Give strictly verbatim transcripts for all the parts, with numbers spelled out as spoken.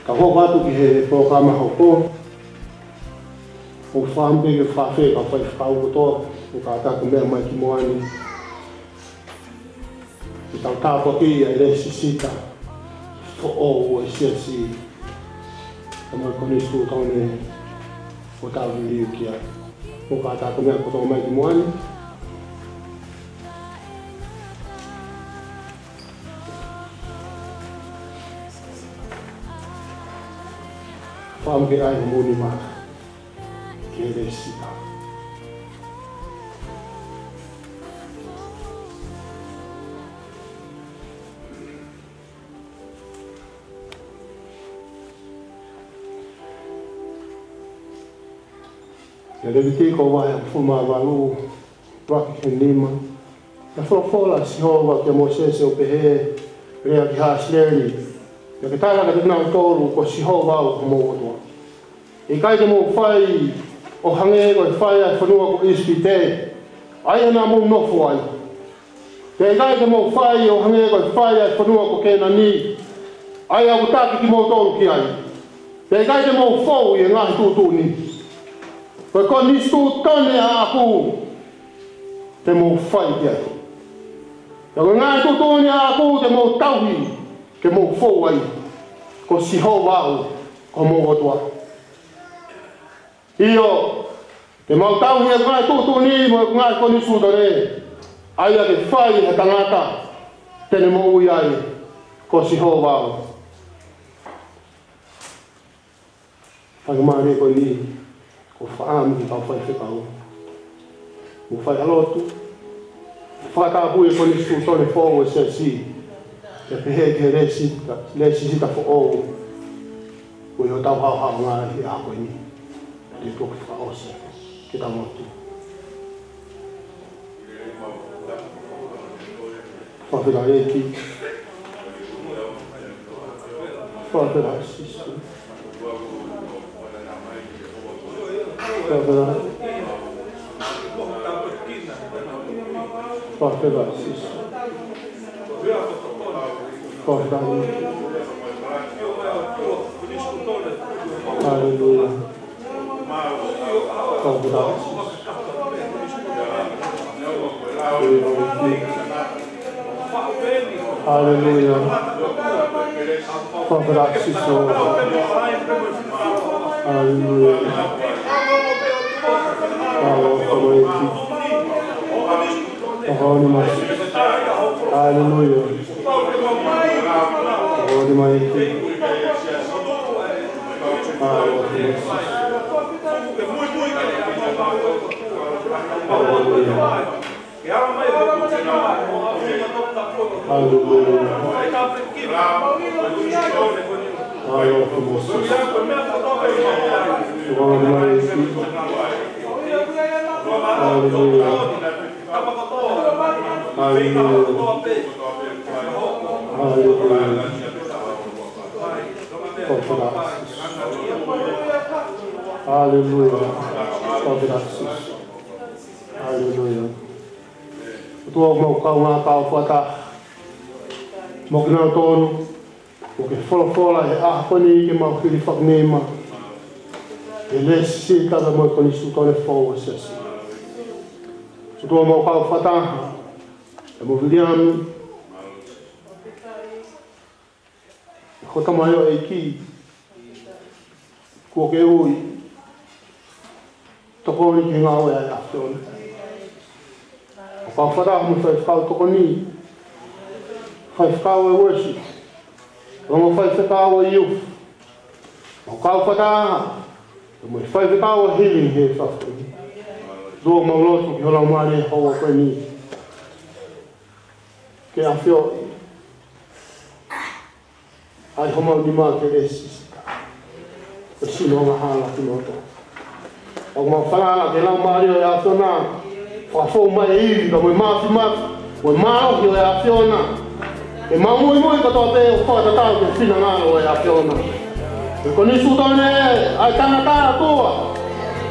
Ka hoko atu ki he polokalama hoko, ʻoku ou fakaʻamu ke fakafeʻao e kau faifekau kotoa, ʻoku kātaki meʻa mai ki muʻa ni, ke tau tāpuakiʻi ʻa e lēsisita foʻou ʻo e siasi, kae ʻumaʻā e konisitūtone ʻoku tau liliu ki ai. ʻOku kātaki meʻa kotoa mai ki muʻa ni. Fakaʻamu ke ʻai homou nima ki he lēsisita. ʻI he Levitiko vahe hongofulu mā valu, ʻuluaki ki he nima. Naʻe folofola ʻa Sihova kia Mōsese ʻo pehē, Lea ki Hasileli, pea ke tala kiate kinautolu, Ko Sihova au ko homou ʻOtua. ʻE ʻikai te mou fai ʻo hangē ko e fai ʻa e fonua ko ʻIsipite, ʻa ia naʻa mou nofo ai. Pea ʻikai te mou fai ʻo hangē ko e fai ʻa e fonua ko Kēnani, ʻa ia ʻoku taki kimoutolu ki ai. Pea ʻikai te mou fou ʻi he ngaahi tuʻutuʻuni. Ko e konisitūtone ʻaʻaku te mou fai ki ai. Pea ko e ngaahi tuʻutuʻuni ʻaʻaku te mou tauhi ke mou fou ai. Ko Sihova au ko homou ʻOtua. ʻIo, te mau tauhi ʻeku ngaahi tuʻutuʻuni mo ʻeku ngaahi konisitūtone, ʻa ia ke fai ʻe he tangata te ne moʻui ai. Ko Sihova au. Faingamālie ko eni, ʻoku ou fakaʻamu ki he kau faifekau, mou fai ha lotu, fakatapui e konisitūtone foʻou ʻo e siasi, ke pehē ki he lēsi-, lēsisita foʻou, ko ia ʻoku tau haohaoa ai he ʻaho ko eni. Te u toki fakaʻosi. Ke tau lotu. Fakafetaʻi ʻEiki. Fakafetaʻi Sīsū. Fakafetaʻi. Fakafetaʻi Sīsū. Fakafetaʻi. Haleluia. Fakafetaʻi Sīsū. Haleluia. Fakafetaʻi Sīsū. Haleluia. Haleluia. Haleluia. Haleluia. Haleluia. Haleluia. Haleluia. Haleluia. Haleluia. Haleluia. Haleluia. Haleluia. ʻOtua, ʻoku mau kaungā kau fakataha mo kinautolu ʻoku ke folofola he ʻaho ko eni ke mau hilifakinima he lēsisita mo e konisitūtone foʻou ʻo e siasi. ʻOtua, mau kau fakataha mo Viliami, ko e tamaioʻeiki, kuo ke ui, tokoni ki he ngāue ʻa e ʻAfiona. ʻOku kau fakataha mo e faifekau tokoni, faifekau ʻo e worship, ongo faifekau ʻo e youth. ʻOku kau fakataha mo e faifekau ʻo e healing he efiafi ni. ʻOtua, mau lotu ki ho Laumālie he houa ko eni, ke ʻafioʻi ʻa e homau nima ke lēsisita. Ko e sino angahala kimoutolu. ʻOku mau falala ki he Laumālie ʻo e ʻAfiona, fakafou mai e ivi, ka mo e māfimafi, mo e mālohi ʻo e ʻAfiona. Ke mau muimui kotoa pē ʻo fakatatau ki he finangalo ʻo e ʻAfiona. He ko e konisitūtone ʻa e tangata, ʻOtua,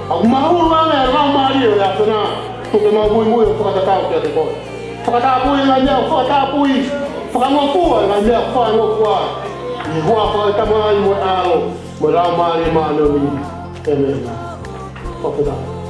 ʻoku mahulu ange ʻa e Laumālie ʻo e ʻAfiona, tuku ke mau muimui ʻo fakatatau kiate koe. Fakatapui e ngaahi meʻa ʻoku fakatapui. Fakangofua e ngaahi meʻa ʻoku fakangofua. ʻI he huafa ʻo e Tamai mo e ʻAlo mo e Laumālie Māʻoniʻoni. ʻĒmeni. Fakafetaʻi.